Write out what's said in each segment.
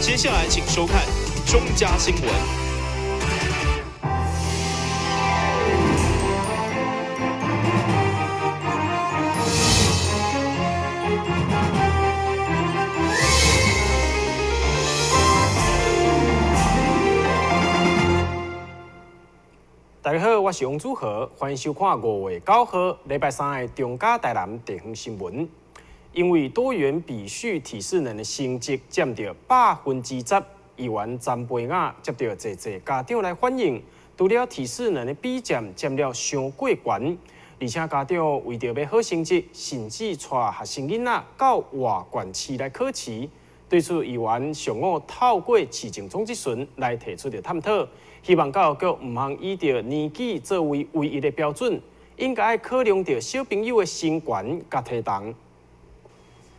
接下來請收看中嘉新聞。大家好，我是王祖豪，歡迎收看5月9號禮拜三的中嘉台南地方新聞。因為多元比序體適能的成績佔著10%，議員詹培雅接到濟濟家長來反映，除了體適能的比佔佔了傷過懸，而且家長為著欲好成績，甚至帶學生囡仔到外縣市來考試。對此，議員上午透過市政總質詢來提出著探討，希望教育局毋通以著年紀作為唯一的標準，應該愛考量著小朋友的身懸佮體重。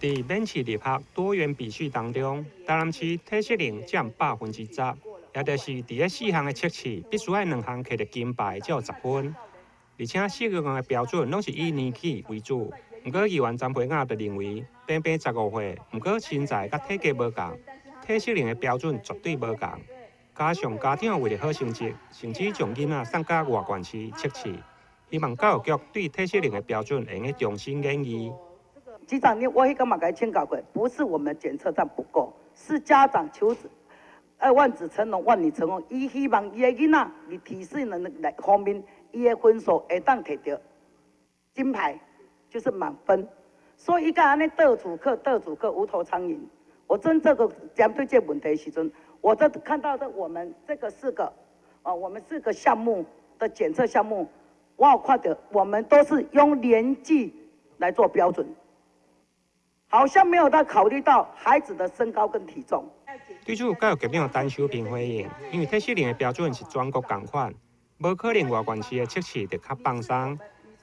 佇免試入學多元比序當中，台南市體適能佔10%，也就是佇咧四項的測試，必須愛兩項摕著金牌才有10分。而且四個項的標準攏是以年紀為主。毋過議員詹培雅就認為，平平15歲，毋過身材佮體格無仝，體適能的標準絕對無仝。加上家長為著好成績，甚至將囡仔送到外縣市測試，希望教育局對體適能的標準會用得重新研議。局長，你我彼工嘛共你請教過，不是我們檢測站不夠，是家長求子，望子成龍，望女成鳳，伊希望伊的囡仔佇體適能來方面，伊的分數會當摕著金牌，就是滿分。所以伊才按呢到處考，到處考，無頭蒼蠅。我真這個針對這個問題的時陣，我這看到的我們這個四個，哦，我們四個項目的檢測項目，我有看到，我們都是用年紀來做標準。好像沒有在考慮到孩子的身高跟體重。對此，教育局長陳修平回應，因為體適能的標準是全國仝款，無可能外縣市的測試就較放鬆。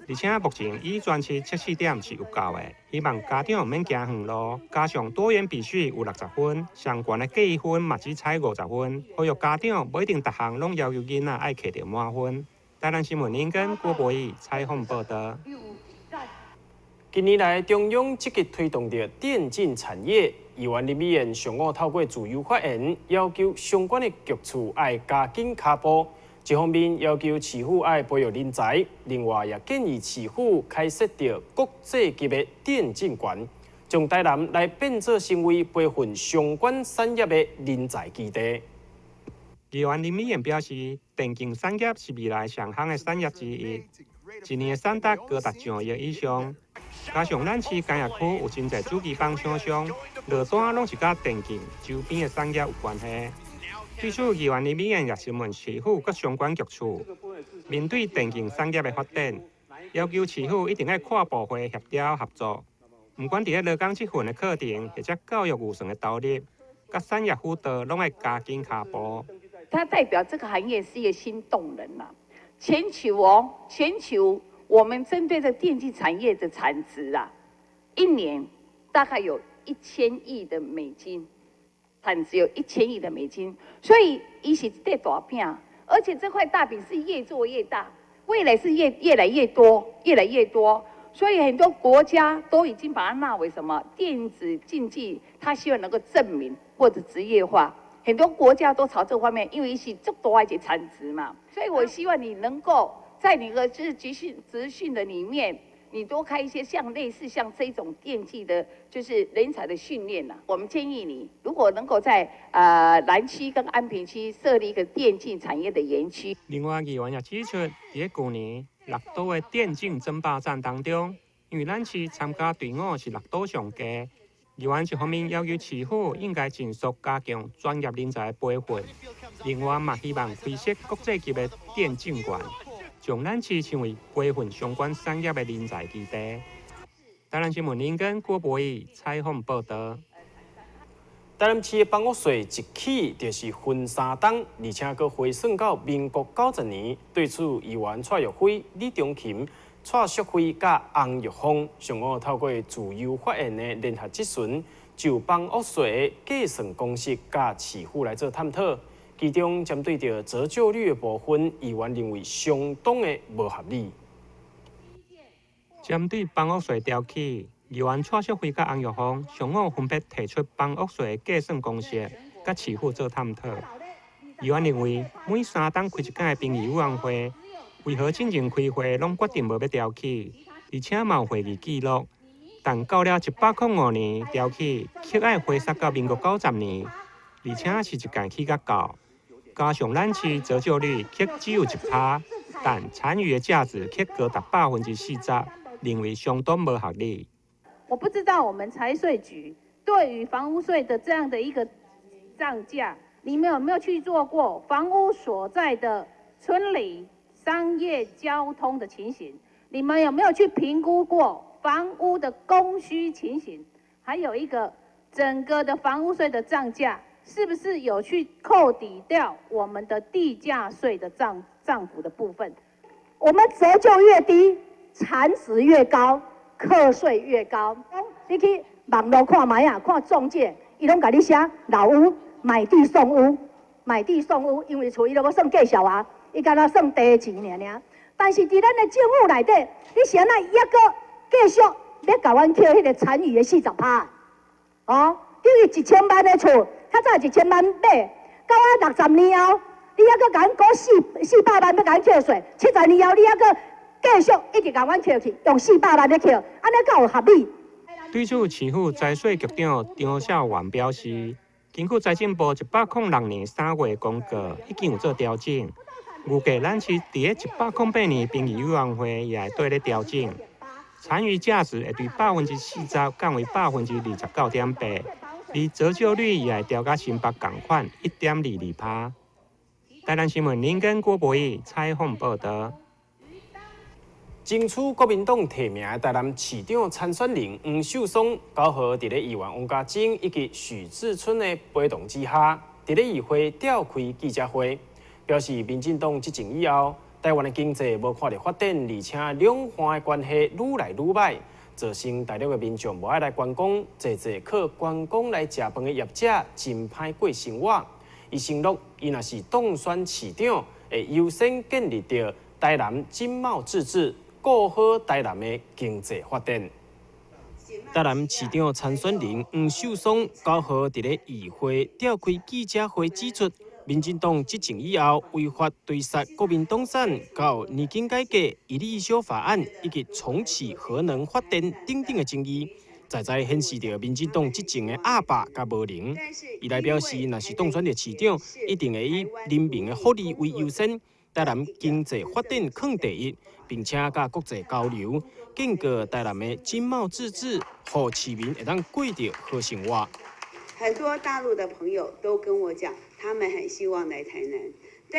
而且目前以全市測試點是有夠的，希望家長毋免行遠路。加上多元比序有60分，上懸的計分嘛只採50分，呼籲家長無一定逐項攏要求囡仔愛摕著滿分。台南新聞林根郭博義採訪報導。近年來，中央積極推動著電競產業。議員林美燕上午透過自由發言，要求相關的局處愛加緊跤步。一方面要求市府愛培育人才，另外也建議市府開設著國際級的電競館，將台南來變做成為培訓相關產業的人才基地。議員林美燕表示，電競產業是未來上夯的產業之一，一年的產值高達上億以上。加上咱市工業區有真濟主機板廠商，落單攏是佮電競周邊的產業有關係。對此，議員林美燕也詢問市府佮相關局處，面對電競產業的發展，要求市府一定愛跨部會協調合作，毋管佇咧勞工職訓的課程，或者教育預算的投入，佮產業輔導，攏愛加緊跤步。它代表這個行業是一個新動能啦，全球哦，全球。我們針對這電競產業的產值啊，一年大概有1000億的美金，產值有一千億的美金，所以伊是一塊大餅，而且這塊大餅是越做越大，未來是越來越多，越來越多，所以很多國家都已經把它納為什麼電子競技，它希望能夠證明或者職業化，很多國家都朝這方面，因為伊是足大一個產值嘛，所以我希望你能夠。在你個就是職訓的裡面，你多開一些像類似像這種電競的，就是人才的訓練啦。我們建議你，如果能夠在南區跟安平區設立一個電競產業的園區。另外，議員也指出，佇咧舊年六都的電競爭霸戰當中，因為咱市參加隊伍是六都上低，議員一方面要求市府應該盡速加強專業人才的培訓，另外嘛希望開設國際級的電競館。將咱市成為培訓相關產業的人才基地。台南新聞林根郭博義採訪報導。台南市的房屋稅一起就是分三冬，而且閣回算到民國90年。對此，議員蔡玉輝、李中琴、蔡淑惠佮洪玉鳳上午透過自由發言的聯合質詢，就房屋稅的計算公式佮市府來做探討。其中針對著折舊率的部分，議員認為相當的無合理。針對房屋稅調起，議員蔡淑惠佮洪玉鳳上午分別提出房屋稅的計算公式，佮佮市府做探討。議員認為，每3冬開一擺的評議委員會，為何進前開會攏決定無欲調起，而且嘛有會議記錄，但到了105年調起，卻愛回溯到民國90年，而且是一屆起甲到。加上咱市折舊率卻只有1%，但殘餘的價值卻高達40%，認為相當無合理。我不知道我們財稅局對於房屋稅的這樣的一個漲價，你們有沒有去做過房屋所在的村里商業交通的情形？你們有沒有去評估過房屋的供需情形？還有一個整個的房屋稅的漲價，是不是有去扣抵掉我們的地價稅的漲幅的部分？我們折舊越低，殘值越高，課稅越高。你去網路看覓啊，看仲介，伊攏共你寫老屋買地送屋，買地送屋，因為厝伊都無算價數啊，伊干焦算地錢爾爾。但是佇咱的政府內底，你是按怎猶閣繼續欲共阮扣彼個殘餘的40%？哦，等於1000萬的厝，較早1000萬買，到啊60年後，你猶閣共阮估四百萬欲共阮扣稅，70年後你猶閣繼續一直共阮扣去，用四百萬咧扣，按呢敢有合理？對此，市府財稅局長張孝元表示，根據財政部106年3月公告，已經有做調整，預計咱市佇咧108年評議委員會也會綴咧調整，殘餘價值會對40%降為29.8%，而折舊率也會調甲新北仝款1.22%。台南新聞林根郭博義採訪報道。爭取國民黨提名的台南市長參選人黃秀雙，9號佇咧議員王家珍以及許志春的陪同之下，佇咧議會召開記者會，表示民進黨執政以後，台灣的經濟無看著發展，而且兩岸的關係愈來愈䆀，造成大陸的民眾無愛來觀光，濟濟靠觀光來食飯的業者真歹過生活。伊承諾，伊若是當選市長，會優先建立著台南經貿自治，顧好台南的經濟發展。台南市長參選人黃秀雙9號佇咧議會召開記者會，指出，民進黨執政以後，違法堆殺國民黨產、到年金改革、一例一休法案以及重啟核能發電等等的爭議，在在顯示著民進黨執政的鴨霸佮無能。伊來表示，若是當選著市長，一定會以人民的福利為優先，台南經濟發展囥第一，並且佮國際交流，建構台南的經貿自治，予市民會當過著好生活。很多大陸的朋友都跟我講，他們很希望來台南，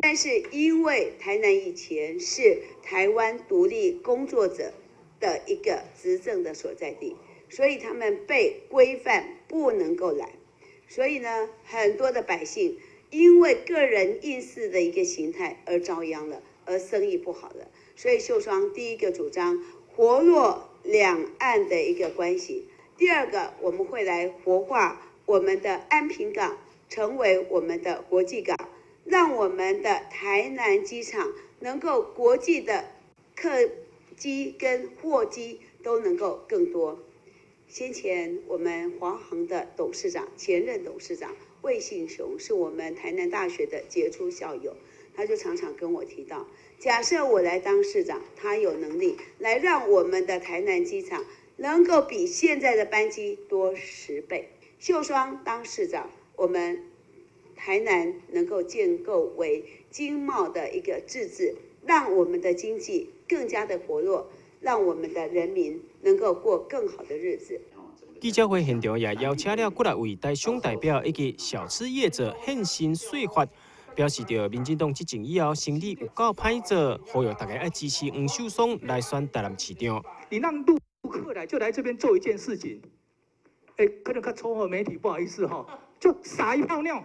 但是因為台南以前是台灣獨立工作者的一個執政的所在地，所以他們被規範不能夠來。所以呢，很多的百姓因為個人意識的一個形態而遭殃了，而生意不好了。所以秀雙第一個主張活絡兩岸的一個關係，第二個我們會來活化我們的安平港，成為我們的國際港，讓我們的台南機場能夠國際的客機跟貨機都能夠更多。先前我們華航的董事長，前任董事長魏信雄是我們台南大學的傑出校友，他就常常跟我提到，假設我來當市長，他有能力來讓我們的台南機場能夠比現在的班機多10倍。秀雙當市長，我們台南能夠建構為經貿的一個自治，讓我們的經濟更加的活絡，讓我們的人民能夠過更好的日子。記者會現場也邀請了幾來位台商代表以及小吃業者現身說法，表示著民進黨執政以後，生意有夠歹做，呼籲大家愛支持黃秀雙來選台南市長。你讓陸客來就來這邊做一件事情，欸，可能較粗和媒體不好意思哈，就撒一泡尿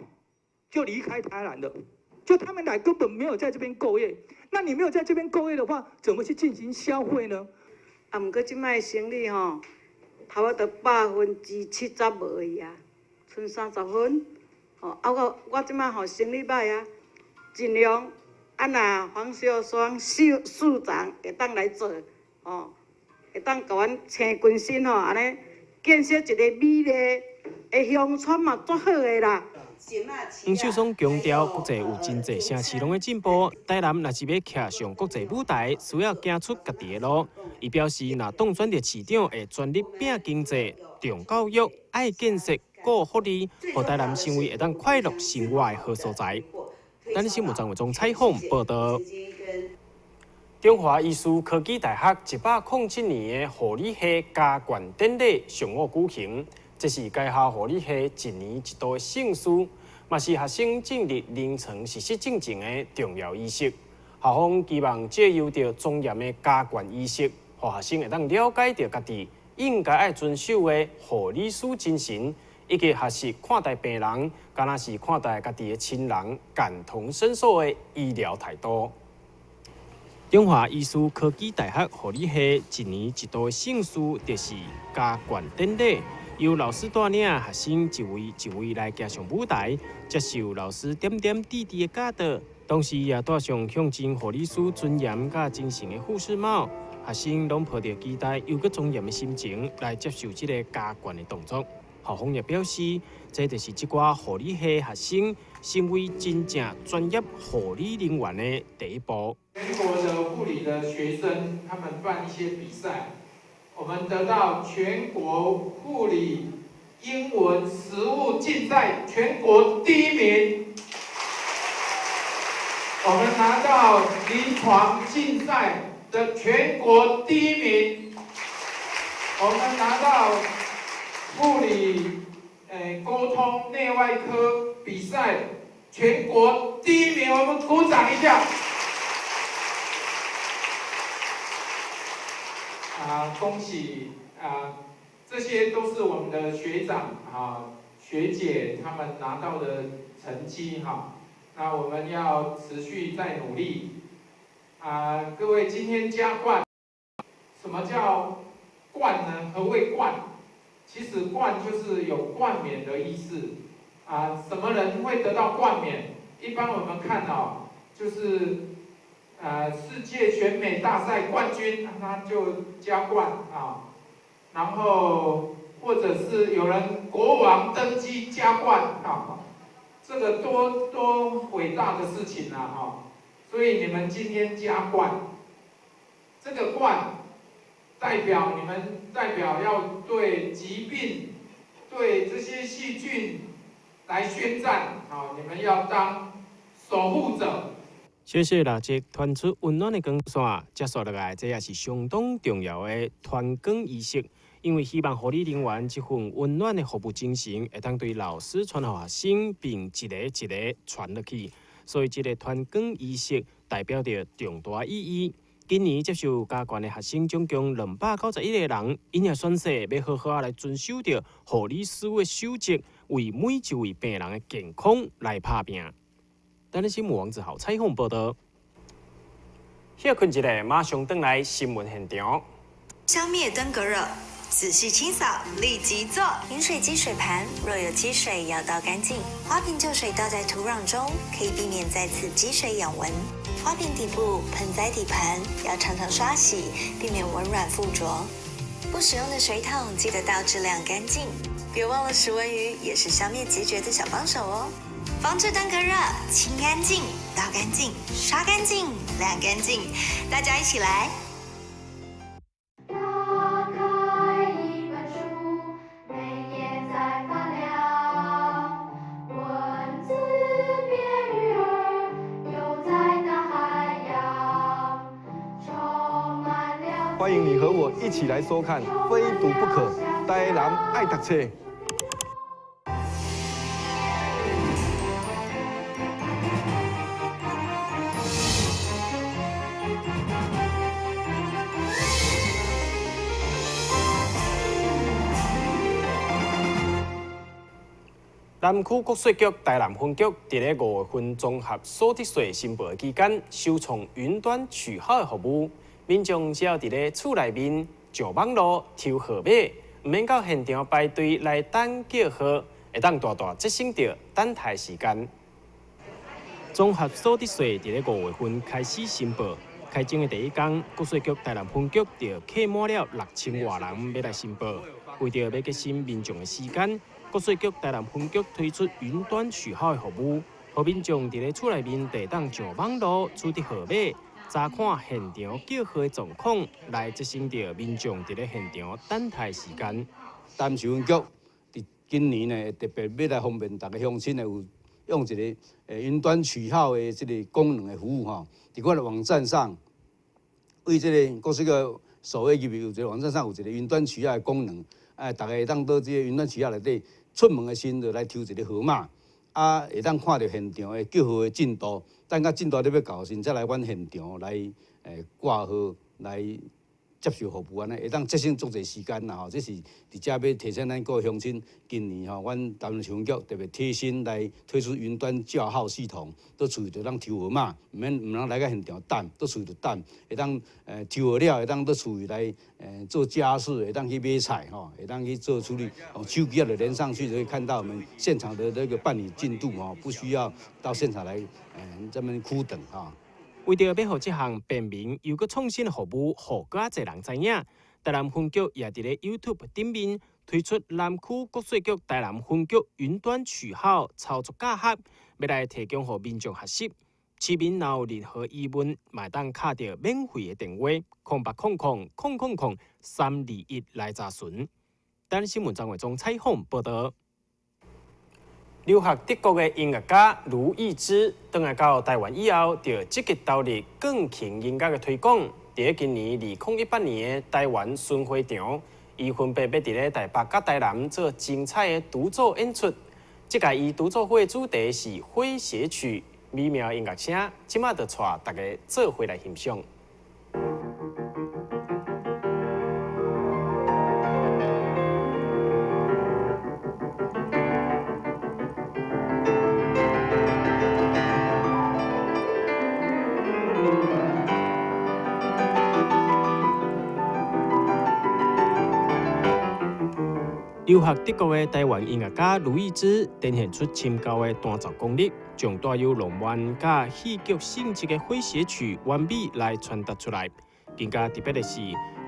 就離開台南了，就他們來根本沒有在這邊購業，那你沒有在這邊購業的話，怎麼去進行消費呢？啊，毋過這擺生意吼，差不多70%無去啊，賰30分。吼，啊我這擺吼生意歹啊，盡量啊若黃秀雙市長會當來做，吼，會當共阮青軍心吼，按呢建設一個美麗的鄉村嘛，足好的啦。黃秀松強調，國際有真濟城市攏咧進步，台南若是欲徛上國際舞台，需要行出家己的路。伊表示，若當選著市長，會全力拼經濟、重教育、愛建設、顧福利，予台南成為會當快樂生活的好所在。咱新聞張偉忠採訪報道。中華醫事科技大學107年的護理系加冠典禮上午舉行，這是該校護理系一年一度的盛事，嘛是學生進入臨床實習進前的重要儀式。校方期望藉由著莊嚴的加冠儀式，予學生會當了解著家己應該愛遵守的護理師精神，以及學習看待病人，敢若是看待家己的親人，感同身受的醫療態度。中華醫事科技大學護理系一年一度的盛事，就是加冠典禮，由老師帶領學生一位一位來行上舞台，接受老師點點滴滴的教導，同時也戴上象徵護理師尊嚴佮精神的護士帽。學生攏抱著期待又閣莊嚴的心情來接受這个加冠的動作。校方也表示，這就是這寡護理系學生成為真正專業護理人員的第一步。全國的護理的學生，他們辦一些比賽，我們得到全國護理英文實務競賽全國第一名，我們拿到臨床競賽的全國第一名，我們拿到護理溝通內外科比賽全國第一名，我們鼓掌一下。啊，恭喜啊！這些都是我們的學長啊、學姐他們拿到的成績哈。那我們要持續再努力。啊，各位今天加冠，什麼叫冠呢？何謂冠？其實冠就是有冠冕的意思。啊，什麼人會得到冠冕？一般我們看哦，就是世界選美大賽冠軍，他就加冠啊。然後或者是有人國王登基加冠啊，這個多偉大的事情啊！哈，所以你們今天加冠，這個冠代表你們代表要對疾病、對這些細菌來宣戰啊！你們要當守護者。小小蠟燭傳出溫暖的光線，接續落來，這也是相當重要的傳光儀式。因為希望護理人員這份溫暖的服務精神，會當對老師傳予學生，並一个一个傳落去。所以，這個傳光儀式代表著重大意義。今年接受加冠的學生總共291個人，𪜶也宣誓欲好好仔來遵守著護理師的守則，為每一位病人的健康來拍拚。等日新聞王子豪採訪報道。歇睏一下，馬上轉來新聞現場。消滅登革熱，仔細清掃，立即做。飲水機水盤若有積水，要倒乾淨。花瓶舊水倒在土壤中，可以避免再次積水養蚊。花瓶底部、盆栽底盤要常常刷洗，避免蚊卵附着。不使用的水桶記得倒置晾乾淨。別忘了食蚊魚也是消滅孑孓的小幫手哦。防治登革熱，清乾淨，倒乾淨，刷乾淨，晾乾淨，大家一起來。打開一本書，每頁在發亮，文字變魚兒，游在大海洋，充滿了。歡迎你和我一起來收看《非讀不可》，台南愛讀冊。南區國稅局台南分局佇咧5月份綜合所得稅申報的期間，首創雲端取號的服務，民眾只要佇咧厝內面上網路抽號碼，毋免到現場排隊來等叫號，會當大大節省著等待時間。綜合所得稅佇咧5月份開始申報，開徵的第一天，國稅局台南分局就客滿了6000外人欲來申報，為著欲節省民眾的時間。國稅局台南分局推出雲端取號的服務，予民眾佇咧厝內面就會當上網路取得號碼，查看現場叫號的狀況，來節省著民眾佇咧現場等待時間。台南市分局佇今年呢，特別欲來方便逐个鄉親呢，有用一個雲端取號的這个功能的服務吼，佇阮的網站上，為這个國稅局所謂入去有一个網站上有一个雲端取號的功能，逐家會當到這个雲端取號內底，出門的時陣就來抽一个號碼，啊，會當看著現場的叫號的進度，等甲進度咧欲到的時陣，才來阮現場來掛號來接受服務按呢，會當節省足濟時間啦吼。這是佇遮欲提醒咱各位鄉親，今年吼，阮台南市分局特別貼心來推出雲端叫號系統，佇厝就當抽號碼，毋免毋通來到現場等，佇厝就等，會當抽號了，會當佇厝來做家事，會當去買菜吼，會當去做處理，手機仔就連上去就可以看到我們現場的那個辦理進度吼，不需要到現場來這邊苦等哈。為著欲予這項便民又閣創新的服務，予閣較濟人知影，台南分局也佇咧 YouTube 頂面推出南區國稅局台南分局雲端取號操作教學，欲來提供予民眾學習。市民若有任何疑問，嘛會當敲著免費的電話：0800 000 321來查詢。台新聞張偉忠採訪報導。留學德國的音樂家盧易之，轉來到台灣以後，就積極投入鋼琴音樂的推廣。佇今年2018年的台灣巡迴場，伊分別欲佇咧台北佮台南做精彩的獨奏演出。這屆伊獨奏會主題是詼諧曲，美妙音樂聲，這馬就帶大家做伙來欣賞。留學德國的台灣音樂家盧易之，展現出深厚的彈奏功力，將帶有浪漫佮戲劇性質的詼諧曲完美來傳達出來。更加特別的是，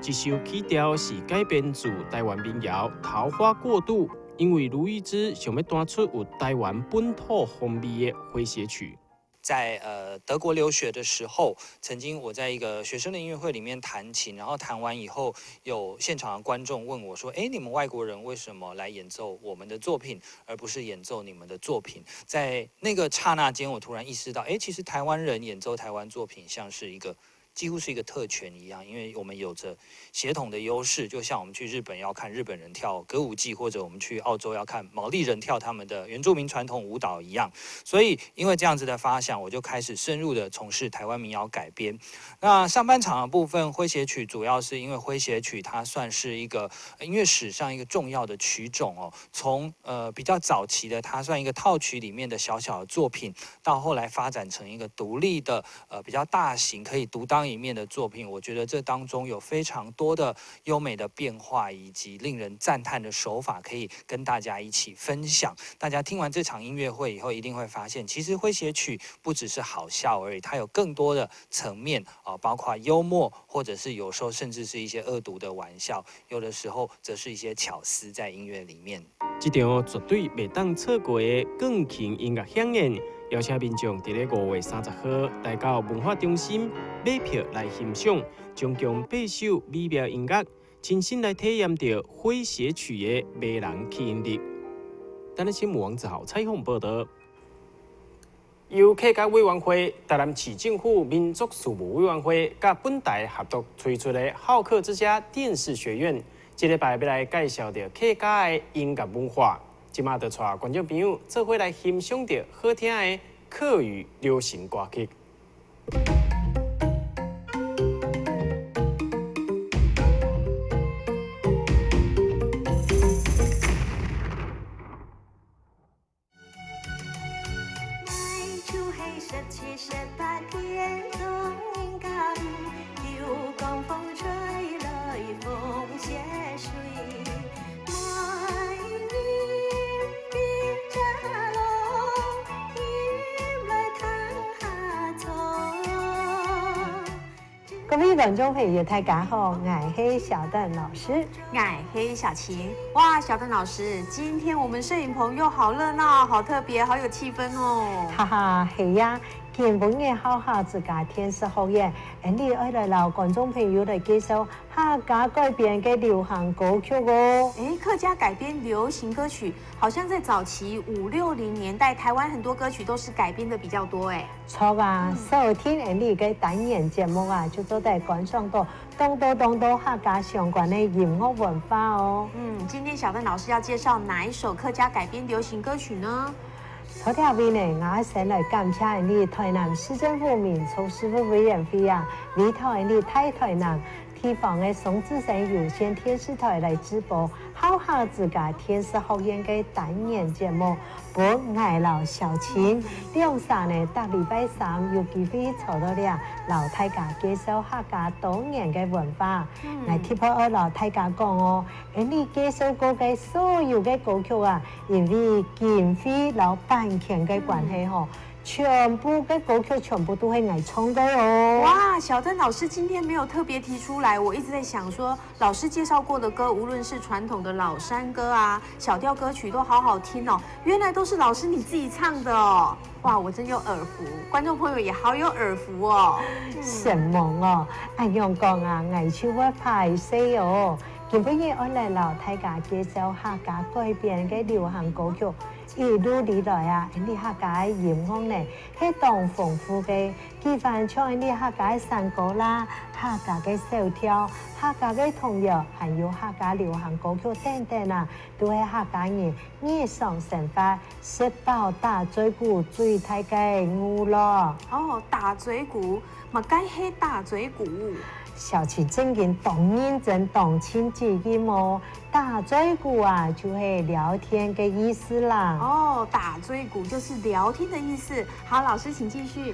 這首曲調是改編自台灣民謠《桃花過渡》，因為盧易之想欲彈出有台灣本土風味的詼諧曲。在德國留學的時候，曾經我在一個學生的音樂會裡面彈琴，然後彈完以後，有現場的觀眾問我說：“誒，你們外國人為什麼來演奏我們的作品，而不是演奏你們的作品？”在那個剎那間，我突然意識到，誒，其實台灣人演奏台灣作品，像是一個幾乎是一個特權一樣，因為我們有着血統的優勢，就像我們去日本要看日本人跳歌舞伎，或者我們去澳洲要看毛利人跳他們的原住民傳統舞蹈一樣。所以，因為這樣子的發想，我就開始深入的從事台灣民謠改編。那上半場的部分詼諧曲，主要是因為詼諧曲它算是一個音樂史上一個重要的曲種哦。從比較早期的，它算一個套曲裡面的小小的作品，到後來發展成一個獨立的比較大型可以獨當一面的作品，我覺得這當中有非常多的優美的變化以及令人讚嘆的手法，可以跟大家一起分享。大家聽完這場音樂會以後，一定會發現，其實詼諧曲不只是好笑而已，它有更多的層面啊，包括幽默，或者是有時候甚至是一些惡毒的玩笑，有的時候則是一些巧思在音樂裡面。這場絕對袂當錯過的鋼琴音樂饗宴，邀請民眾佇咧5月30號來到文化中心買票來欣賞，總共八首美妙音樂，親身來體驗著詼諧曲的迷人吸引力。台南新聞王子豪採訪報導。由客家委員會、台南市政府民族事務委員會佮本台合作推出的好客之家電視學院，這禮拜欲來介紹著客家的音樂文化。這馬就帶觀眾朋友做伙來欣賞著好聽的客語流行歌曲。各位觀眾朋友，大家好，𠊎係小鄧老師， 𠊎係小晴。哇，小鄧老師，今天我們攝影棚又好熱鬧，好特別，好有氣氛哦。哈哈，係呀，今晡日好客之家電視學院，你愛來摎觀眾朋友來介紹客家改編个流行歌曲哦。哎，客家改編流行歌曲，好像在早期五六零年代，台灣很多歌曲都是改編的比較多。哎，錯啊，收聽你个單元節目啊，就做得觀賞到當多當多客家相關的音樂文化哦。嗯，今天小鄧老師要介紹哪一首客家改編流行歌曲呢？頭條位呢，我先來感謝你台南市政府民族事務委員會啊，委託你大台南地方的雙子星有線電視台來直播好客之家電視學院个單元節目，予𠊎摎小晴兩三呢，逐禮拜三有機會坐到遮，摎大家介紹客家多元个文化。𠊎特別愛摎大家講哦，你介紹過个所有个歌曲啊，因為經費摎版權个關係吼。全部个歌曲全部都係𠊎唱的哦！哇，小鄧老師今天沒有特別提出來，我一直在想說，老師介紹過的歌，無論是傳統的老山歌啊、小調歌曲，都好好聽哦。原來都是老師你自己唱的哦！哇，我真有耳福，觀眾朋友也好有耳福哦。什麼哦？按樣講啊，𠊎就會歹勢哦。今晡日我來摎大家介紹客家改編个流行歌曲。一路以來啊，你客家音樂呢，係當豐富个，舉凡像你客家山歌啦、客家个小調、客家个童謠，還有客家流行歌曲等等啊，都係客家人日常生活食飽打嘴鼓最大个娛樂。哦，打嘴鼓，麼該係打嘴鼓？小晴真經當認真當親自己麼？打嘴鼓啊，就係聊天个意思啦。哦，打嘴鼓就是聊天的意思。好，老師請繼續。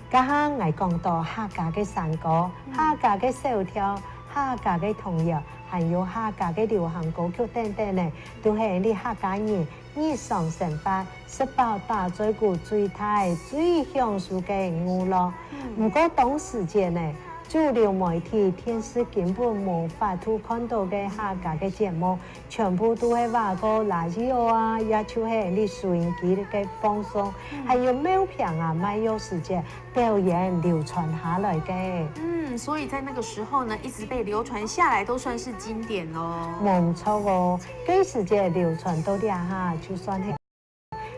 剛剛𠊎講到客家个山歌、客家个小調、客家个童謠，還有客家个流行歌曲等等呢，都係你客家人日常生活食飽打嘴鼓最大最享受个娛樂。毋過當時間呢，主流媒體電視根本無法度看到个客家个節目，全部都係話個垃圾啊，也就係你收音機个放送，還有廟坪啊，賣藥時間表演流傳下來个。嗯，所以在那個時候呢，一直被流傳下來，都算是經典咯。無錯哦，這時間流傳到遮哈，就算係。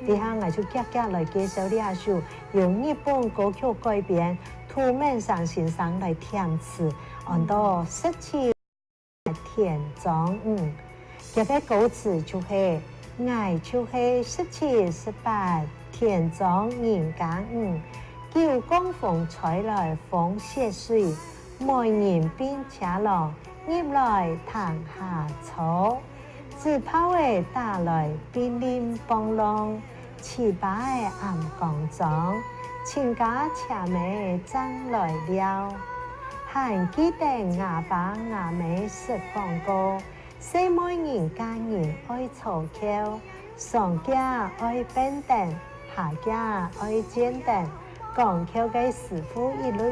底下𠊎就夾夾來介紹這首由日本歌曲改編。涂滿山先生來填詞，按到十七田中五，這个歌詞就是：𠊎就是十七十八田中人家五，九江風吹來風雪水，每人變車籠入來堂下坐，紙炮的打來乒鈴乓啷，七八个暗光中。親家車馬轉來了，還記得阿爸阿媽說講過，細妹人嫁人愛坐轎，上轿愛板凳，下轎愛剪凳，講轎个師傅一路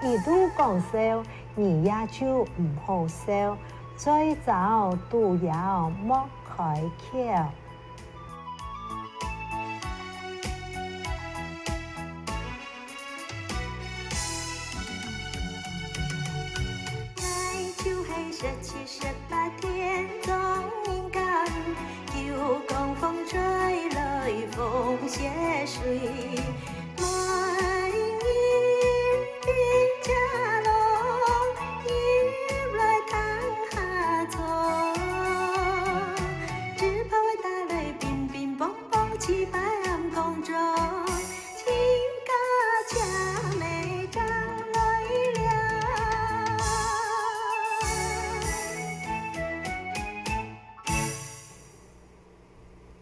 一路講笑，你也就毋好笑，再走都要莫開口。十七十八田中人家五，九江風吹來風雪水，滿人變車籠，入來堂下坐，紙炮打來乒乒乓乓，七八暗空中，親家車馬轉來了。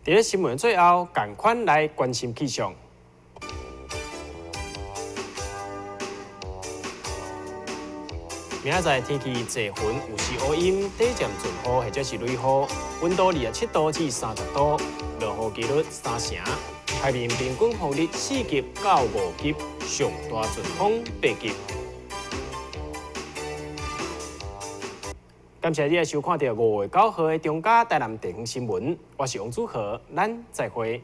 佇咧新聞最後，仝款來關心氣象。明仔載天氣濟雲，有時烏陰，短暫陣雨或者是雷雨，溫度27度至30度，落雨幾率三成。海面平均風力4級到5級，上大陣風8級。感謝你的收看著5月9號的中嘉台南地方新聞，我是王祖豪，咱再會。